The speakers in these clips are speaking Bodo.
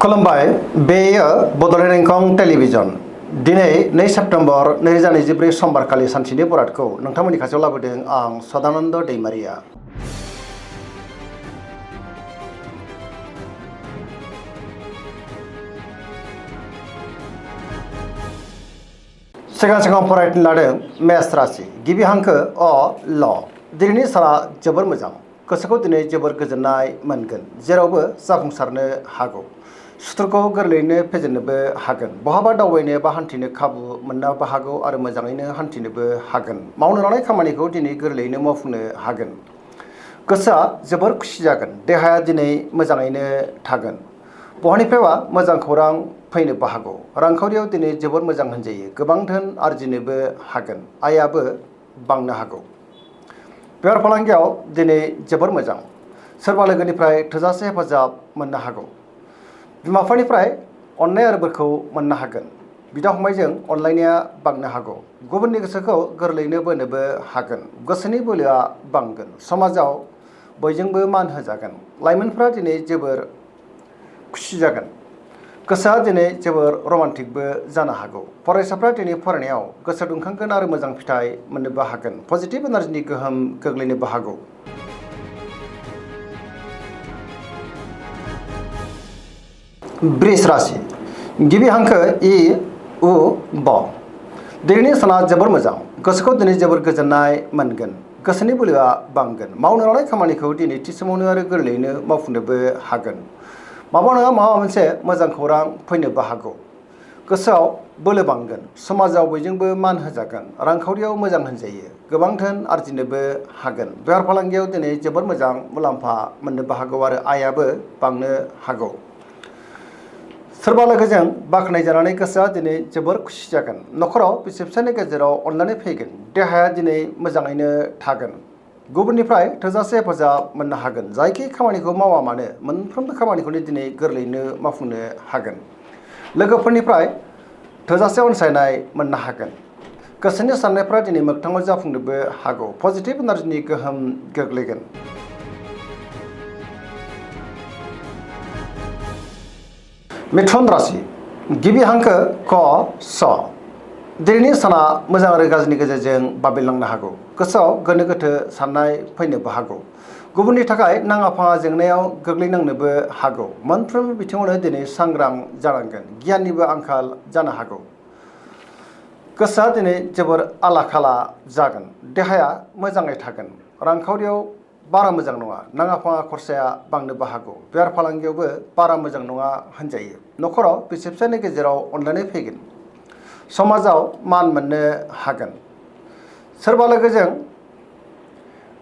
खुलुमबाय बेयो बड'लेण्ड इंखं टेलिभिजन दिनै 2 सेप्तेम्बर 2024 समबारखालि सानसेनि बरादखौ नोंथांमोननि खाथियाव लाबोदों आं सदानन्द दैमारिया। सिगां फरायनो लादों मेष राशि गिबि हांखो अ ल दिनैनि साना जोबोर मोजां गोसोखौ दिनै जोबोर गोजोननाय मोनगोन जेरावबो जाफुंसारनो हागौ सुथुरखौ गोरलैयैनो फेजेननोबो हागोन बहाबा दावबायनो बा हान्थिनो खाबु मोननोबो हागौ आरो मोजाङैनो हान्थिनोबो हागोन मावनो लानाय खामानिखौ दिनै गोरलैयैनो मावफुंनो हागोन गोसोआ जोबोर खुसि जागोन देहाया दिनै मोजाङैनो थागोन बहानिफ्रायबा मोजां खौरां फैनोबो हागौ रांखावरियाव दिनै जोबोर मोजां होनजायो गोबां धोन आरजिनोबो हागोन आयाबो बांनो हागौ बेफार फालांगियाव दिनै जोबोर मोजां सोरबा लोगोनिफ्राय थोजासे हेफाजाब मोननो हागौ बिमा बिफानिफ्राय अननाय आरो बोरखौ मोननो हागोन बिदा फंबायजों अनलायनाया बांनो हागौ गुबुननि गोसोखौ गोरलैयैनो बोनोबो हागोन गोसोनि बोलोआ बांगोन समाजाव बयजोंबो मान होजागोन लाइमोनफ्रा दिनै जोबोर खुसि जागोन गोसोआ दिनै जोबोर रमान्टिकबो जानो हागौ फरायसाफ्रा दिनै फरायनायाव गोसो दुंखांगोन आरो मोजां फिथाइ मोननोबो हागोन पजिटिभ एनार्जिनि गोहोम गोग्लैनोबो हागौ वृष राशि गिबि हांखो इ उ ब दिनैनि साना जोबोर मोजां गोसोखौ दिनै जोबोर गोजोननाय मोनगोन गोसोनि बोलोआ बांगोन मावनो लानाय खामानिखौ दिनै थि समावनो आरो गोरलैयैनो मावफुंनोबो हागोन माबा नङा माबा मोनसे मोजां खौरां फैनोबो हागौ गोसोआव बोलो बांगोन समाजाव बयजोंबो मान होजागोन रांखावरियाव मोजां होनजायो गोबां धोन आरजिनोबो हागोन बेफार फालांगियाव दिनै जोबोर मोजां मुलाम्फा मोननोबो हागौ आरो आयाबो बांनो हागौ सोरबा लोगोजों बाख्नाय जानानै गोसोआ दिनै जोबोर खुसि जागोन नखराव बिसि फिसायनि गेजेराव अनलायनाय फैगोन देहाया दिनै मोजाङैनो थागोन गुबुननिफ्राय थोजासे हेफाजाब मोननो हागोन जायखि खामानिखौ मावा मानो मोनफ्रोमबो खामानिखौनो दिनै गोरलैयैनो मावफुंनो हागोन लोगोफोरनिफ्राय थोजासे अनसायनाय मोननो हागोन गोसोनि साननायफ्रा दिनै मोगथाङाव जाफुंनोबो हागौ पजिटिभ एनार्जिनि गोहोम गोग्लैगोन मिथुन राशि गिबि हांखो क स दिनैनि साना मोजां आरो गाज्रिनि गेजेरजों बाबेनलांनो हागौ गोसोआव गोनो गोथो साननाय फैनोबो हागौ गुबुननि थाखाय नाङा फाङा जेंनायाव गोग्लैनांनोबो हागौ मोनफ्रोमबो बिथिङावनो दिनै सांग्रां जानांगोन गियाननिबो आंखाल जानो हागौ गोसोआ दिनै जोबोर आला खाला जागोन देहाया मोजाङै थागोन रांखावरियाव बारा मोजां नङा नाङा फाङा खरसाया बांनोबो हागौ बेफार फालांगियावबो बारा मोजां नङा होनजायो नखराव बिसि फिसायनि गेजेराव अनलायनाय फैगोन समाजाव मान मोननो हागोन सोरबा लोगोजों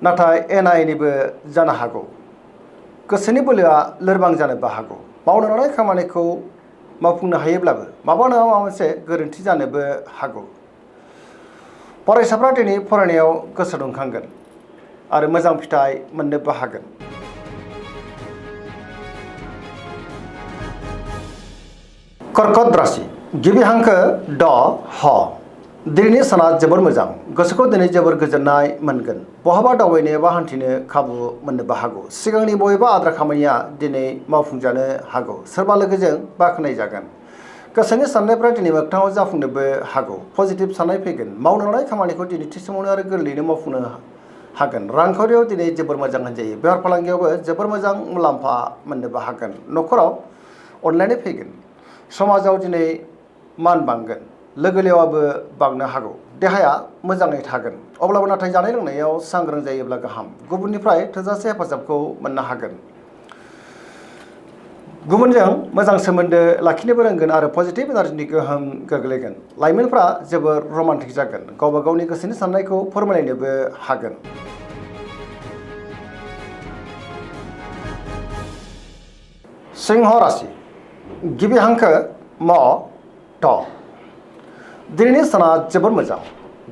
नाथाय एना एनिबो जानो हागौ गोसोनि बोलोआ लोरबां जानोबो हागौ मावनो लानाय खामानिखौ मावफुंनो हायोब्लाबो माबा नङा माबा मोनसे गोरोन्थि जानोबो हागौ फरायसाफ्रा दिनै फरायनायाव गोसो दुंखांगोन आरो मोजां फिथाइ मोननोबो हागोन कर्कट राशि गिबि हांखो ड ह दिनैनि साना जोबोर मोजां गोसोखौ दिनै जोबोर गोजोननाय मोनगोन बहाबा दावबायनो एबा हान्थिनो खाबु मोननोबो हागौ सिगांनि बबेबा आद्रा खामानिया दिनै मावफुंजानो हागौ सोरबा लोगोजों बाख्नाय जागोन गोसोनि साननायफ्रा दिनै मोगथाङाव जाफुंनोबो हागौ पजिटिभ साननाय फैगोन मावनो लानाय खामानिखौ दिनै थि समावनो आरो गोरलैयैनो मावफुंनो हागोन रांखावरियाव दिनै जोबोर मोजां होनजायो बेफार फालांगियावबो जोबोर मोजां मुलाम्फा मोननोबो हागोन नखराव अनलायनाय फैगोन समाजाव दिनै मान बांगोन लोगो लेवाबो बांनो हागौ देहाया मोजाङै थागोन अब्लाबो नाथाय जानाय लोंनायाव सांग्रां जायोब्ला गाहाम गुबुननिफ्राय थोजासे हेफाजाबखौ मोननो हागोन गुबुनजों मोजां सोमोन्दो लाखिनोबो रोंगोन आरो पजिटिभ एनार्जिनि गोहोम गोग्लैगोन लाइमोनफ्रा जोबोर रमान्टिक जागोन गावबा गावनि गोसोनि साननायखौ फोरमायलायनोबो हागोन सिंह राशि गिबि हांखो म ट दिनैनि साना जोबोर मोजां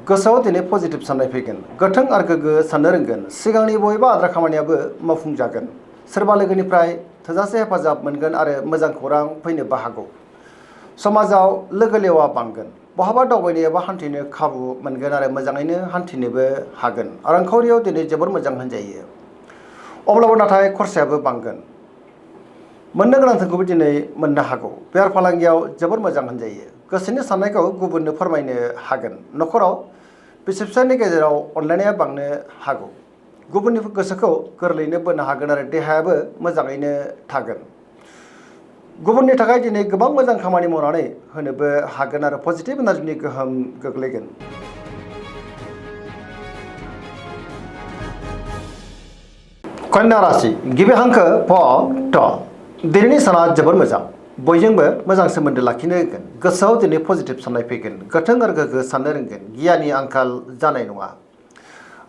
गोसोआव दिनै पजिटिभ साननाय फैगोन गोथों आरो गोग्गो साननो रोंगोन सिगांनि बबेबा आद्रा खामानियाबो मावफुंजागोन सोरबा लोगोनिफ्राय थोजासे हेफाजाब मोनगोन आरो मोजां खौरां फैनोबो हागौ समाजाव लोगो लेवा बांगोन बहाबा दावबायनो एबा हान्थिनो खाबु मोनगोन आरो मोजाङैनो हान्थिनोबो हागोन रांखावरियाव दिनै जोबोर मोजां होनजायो अब्लाबो नाथाय खरसायाबो बांगोन मोननो गोनांथारखौबो दिनै मोननो हागौ। बेफार फालांगियाव जोबोर मोजां होनजायो। गोसोनि साननायखौ गुबुननो फोरमायनो हागोन। न'खराव बिसि फिसायनि गेजेराव अनलायनाया बांनो हागौ। गुबुननि गोसोखौ गोरलैयैनो बोनो हागोन आरो देहायाबो मोजाङैनो थागोन। गुबुननि थाखाय दिनै गोबां मोजां खामानि मावनानै होनोबो हागोन आरो पजिटिभ एनार्जिनि गोहोम गोग्लैगोन। कन्या राशि गिबि हांखो फ ट। दिनैनि साना जोबोर मोजां। बयजोंबो मोजां सोमोन्दो लाखिनो रोंगोन। गोसोआव दिनै पजिटिभ साननाय फैगोन। गोथों आरो गोग्गो साननो रोंगोन। गियाननि आंखाल जानाय नङा।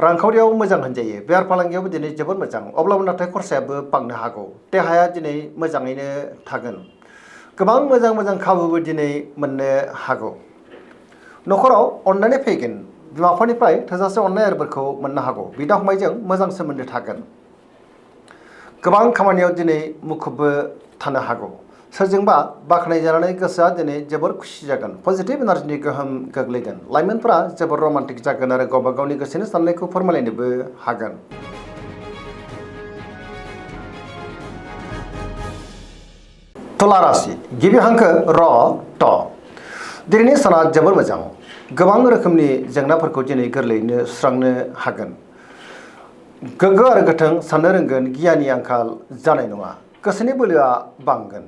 रांखावरियाव मोजां होनजायो। बेफार फालांगियावबो दिनै जोबोर मोजां। अब्लाबो नाथाय खरसायाबो बांनो हागौ। देहाया दिनै मोजाङैनो थागोन। गोबां मोजां खाबुबो दिनै मोननो हागौ। न'खराव अननानै फैगोन। बिमा बिफानिफ्राय थोजासे अननाय आरो बोरखौ मोननो हागौ। बिदा फंबायजों मोजां सोमोन्दो थागोन। गोबां खामानियाव दिनै मुखुबबो थानो हागौ। सोरजोंबा बाख्नाय जानानै गोसोआ दिनै जोबोर खुसि जागोन। पजिटिभ एनार्जिनि गोहोम गोग्लैगोन। लाइमोनफोरा जोबोर रमान्टिक जागोन आरो गावबा गावनि गोसोनि साननायखौ फोरमायलायनोबो हागोन। तुला राशि गिबि हांखो र ट। दिनैनि साना जोबोर मोजां। गोबां रोखोमनि जेंनाफोरखौ दिनै गोरलैयैनो सुस्रांनो हागोन। गोग्गो आरो गोथों साननो रोंगोन। गियाननि आंखाल जानाय नङा। गोसोनि बोलोआ बांगोन।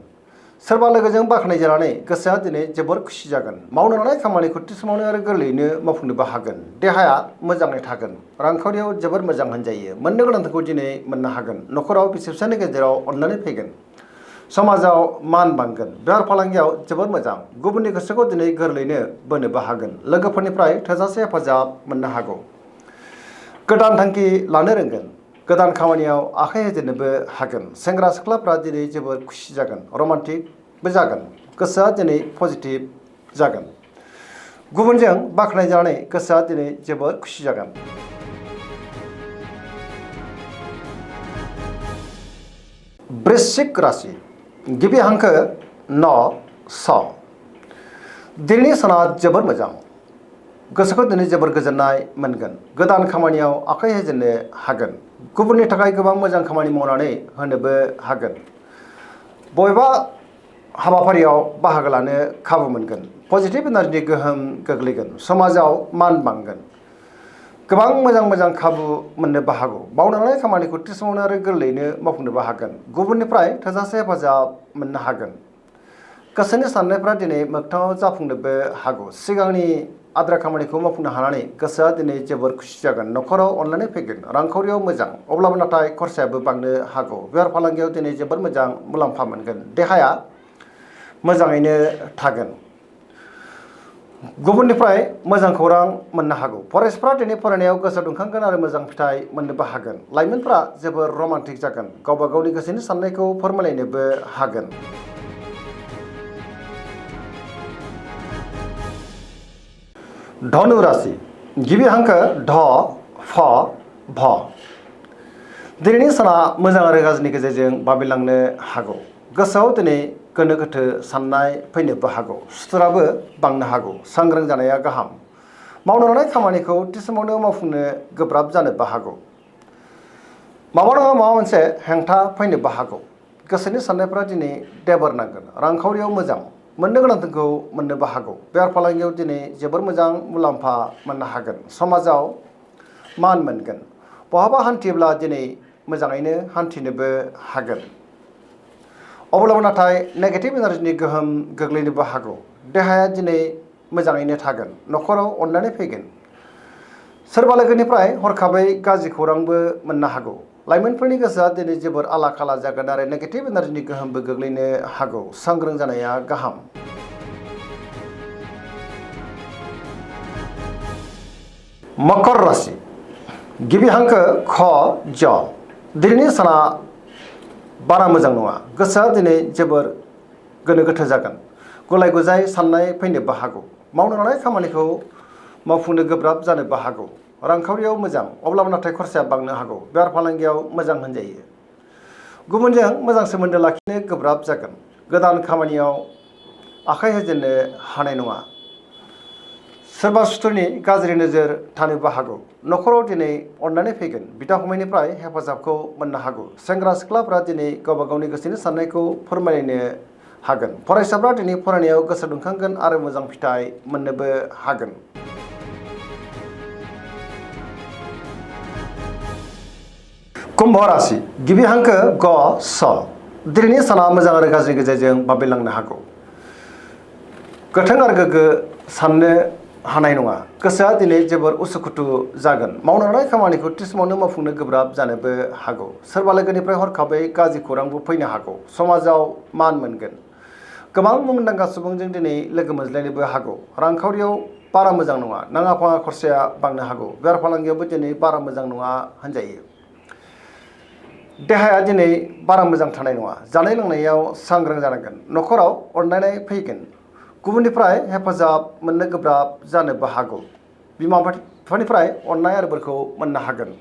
सोरबा लोगोजों बाख्नाय जानानै गोसोआ दिनै जोबोर खुसि जागोन। मावनो लानाय खामानिखौ थि समावनो आरो गोरलैयैनो मावफुंनोबो हागोन। देहाया मोजाङै थागोन। रांखावरियाव जोबोर मोजां होनजायो। मोननो गोनांथारखौ दिनै मोननो हागोन। न'खराव बिसि फिसायनि गेजेराव अननानै फैगोन। समाजाव मान बांगोन। बेफार फालांगियाव जोबोर मोजां। गुबुननि गोसोखौ दिनै गोरलैयैनो बोनोबो हागोन। लोगोफोरनिफ्राय थोजासे हेफाजाब मोननो हागौ। गोदान थांखि लानो रोंगोन। गोदान खामानियाव आखाइ होजेननोबो हागोन। सेंग्रा सिख्लाफ्रा दिनै जोबोर खुसि जागोन। रमान्टिकबो जागोन। गोसोआ दिनै पजिटिभ जागोन। गुबुनजों बाख्नाय जानानै गोसोआ दिनै जोबोर खुसि जागोन। वृश्चिक राशि गिबि हांखो न स। दिनैनि साना जोबोर मोजां। गोसोखौ दिनै जोबोर गोजोननाय मोनगोन। गोदान खामानियाव आखाइ होजेननो हागोन। गुबुननि थाखाय गोबां मोजां खामानि मावनानै होनोबो हागोन। बबेबा हाबाफारियाव बाहागो लानो खाबु मोनगोन। पजिटिभ एनार्जिनि गोहोम गोग्लैगोन। समाजाव मान बांगोन। गोबां मोजां खाबु मोननोबो हागौ। मावनो लानाय खामानिखौ थि समावनो आरो गोरलैयैनो मावफुंनोबो हागोन। गुबुननिफ्राय थोजासे हेफाजाब मोननो हागोन। गोसोनि साननायफ्रा दिनै मोगथाङाव जाफुंनोबो हागौ। सिगांनि आद्रा खामानिखौ मावफुंनो हानानै गोसोआ दिनै जोबोर खुसि जागोन। न'खराव अननानै फैगोन। रांखावरियाव मोजां। अब्लाबो नाथाय खरसायाबो बांनो हागौ। बेफार फालांगियाव दिनै जोबोर मोजां मुलाम्फा मोनगोन। देहाया मोजाङैनो थागोन। गुबुननिफ्राय मोजां खौरां मोननो हागौ। फरायसाफ्रा दिनै फरायनायाव गोसो दुंखांगोन आरो मोजां फिथाइ मोननोबो हागोन। लाइमोनफ्रा जोबोर रमान्टिक जागोन। गावबा गावनि गोसोनि साननायखौ फोरमायलायनोबो हागोन। धनु राशि गिबि हांखो ढ फ भ। दिनैनि साना मोजां आरो गाज्रिनि गेजेरजों बाबेनलांनो हागौ। गोसोआव दिनै गोनो गोथो साननाय फैनोबो हागौ। सुथुराबो बांनो हागौ। सांग्रां जानाया गाहाम। मावनो लानाय खामानिखौ थि समावनो मावफुंनो गोब्राब जानोबो हागौ। माबा नङा माबा मोनसे हेंथा फैनोबो हागौ। गोसोनि साननायफ्रा दिनै देबोर नांगोन। रांखावरियाव मोजां। मोननो गोनांथारखौ मोननोबो हागौ। बेफार फालांगियाव दिनै जोबोर मोजां मुलाम्फा मोननो हागोन। समाजाव मान मोनगोन। बहाबा हान्थियोब्ला दिनै मोजाङैनो हान्थिनोबो हागोन। अब्लाबो नाथाय नेगेटिभ एनार्जिनि गोहोम गोग्लैनोबो हागौ। देहाया दिनै मोजाङैनो थागोन। न'खराव अननानै फैगोन। सोरबा लोगोनिफ्राय हरखाबै गाज्रि खौरांबो मोननो हागौ। लाइमोनफोरनि गोसोआ दिनै जोबोर आला खाला जागोन आरो नेगेटिभ एनार्जिनि गोहोमबो गोग्लैनो हागौ। सांग्रां जानाया गाहाम। मकर राशि गिबि हांखो ख ज। दिनैनि साना बारा मोजां नङा। गोसोआ दिनै जोबोर गोनो गोथो जागोन। गुलाय गुजाय साननाय फैनोबो हागौ। मावनो लानाय खामानिखौ मावफुंनो गोब्राब जानोबो हागौ। रांखावरियाव मोजां। अब्लाबो नाथाय खरसाया बांनो हागौ। बेफार फालांगियाव मोजां होनजायो। गुबुनजों मोजां सोमोन्दो लाखिनो गोब्राब जागोन। गोदान खामानियाव आखाइ होजेननो हानाय नङा। सोरबा सुथुरनि गाज्रि नोजोर थानोबो हागौ। न'खराव दिनै अननानै फैगोन। बिदा फंबायनिफ्राय हेफाजाबखौ मोननो हागौ। सेंग्रा सिख्लाफ्रा दिनै गावबा गावनि गोसोनि साननायखौ फोरमायलायनो हागोन। फरायसाफ्रा दिनै फरायनायाव गोसो दुंखांगोन आरो मोजां फिथाइ मोननोबो हागोन। कुम्भ राशि गिबि हांखो ग स। दिनैनि साना मोजां आरो गाज्रि गेजेरजों बाबेलांनो हागौ। गोथों आरो गोग्गो साननो हानाय नङा। गोसोआ दिनै जोबोर उसुखुथु जागोन। मावनो लानाय खामानिखौ थि समावनो मावफुंनो गोब्राब जानोबो हागौ। सोरबा लोगोनिफ्राय हरखाबै गाज्रि खौरांबो फैनो हागौ। समाजाव मान मोनगोन। गोबां मुंदांखा सुबुंजों दिनै लोगो मोनज्लायनोबो हागौ। रांखावरियाव बारा मोजां नङा। नाङा फाङा खरसाया बांनो हागौ। बेफार फालांगियावबो दिनै बारा मोजां नङा होनजायो। देहाया दिनै बारा मोजां थानाय नङा। जानाय लोंनायाव सांग्रां जानांगोन। न'खराव अनलायनाय फैगोन। गुबुननिफ्राय हेफाजाब मोननो गोब्राब जानोबो हागौ। बिमा बिफानिफ्राय अननाय आरो बोरखौ मोननो हागोन।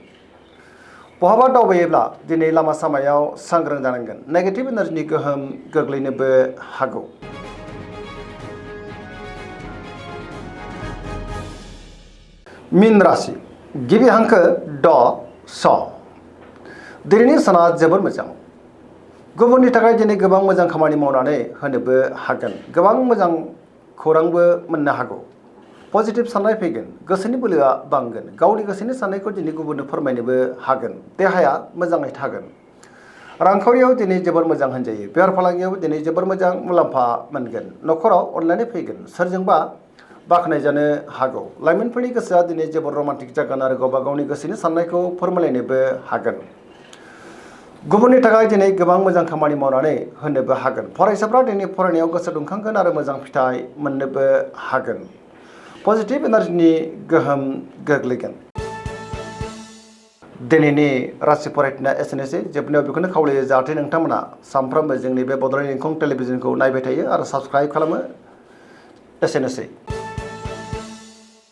बहाबा दावबायोब्ला दिनै लामा सामायाव सांग्रां जानांगोन। नेगेटिभ एनार्जिनि गोहोम गोग्लैनोबो हागौ। मीन राशि गिबि हांखो ड स। दिनैनि साना जोबोर मोजां। गुबुननि थाखाय दिनै गोबां मोजां खामानि मावनानै होनोबो हागोन। गोबां मोजां खौरांबो मोननो हागौ। पजिटिभ साननाय फैगोन। गोसोनि बोलोआ बांगोन। गावनि गोसोनि साननायखौ दिनै गुबुननो फोरमायनोबो हागोन। देहाया मोजाङै थागोन। रांखावरियाव दिनै जोबोर मोजां होनजायो। बेफार फालांगियावबो दिनै जोबोर मोजां मुलाम्फा मोनगोन। न'खराव अनलायनाय फैगोन। सोरजोंबा बाख्नाय जानो हागौ। लाइमोनफोरनि गोसोआ दिनै जोबोर रमान्टिक जागोन आरो गावबा गावनि गोसोनि साननायखौ फोरमायलायनोबो हागोन। गुबुननि थाखाय दिनै गोबां मोजां खामानि मावनानै होनोबो हागोन। फरायसाफ्रा दिनै फरायनायाव गोसो दुंखांगोन आरो मोजां फिथाइ मोननोबो हागोन। पजिटिभ एनार्जिनि गोहोम गोग्लैगोन। दिनैनि राशि फरायथिना एसेनोसै। जोबनायाव बेखौनो खावलायो जाहाथे नोंथांमोना सानफ्रोमबो जोंनि बे बड'लेण्ड इंखं टेलिभिजनखौ नायबाय थायो आरो साबस्क्राइब खालामो। एसेनोसै।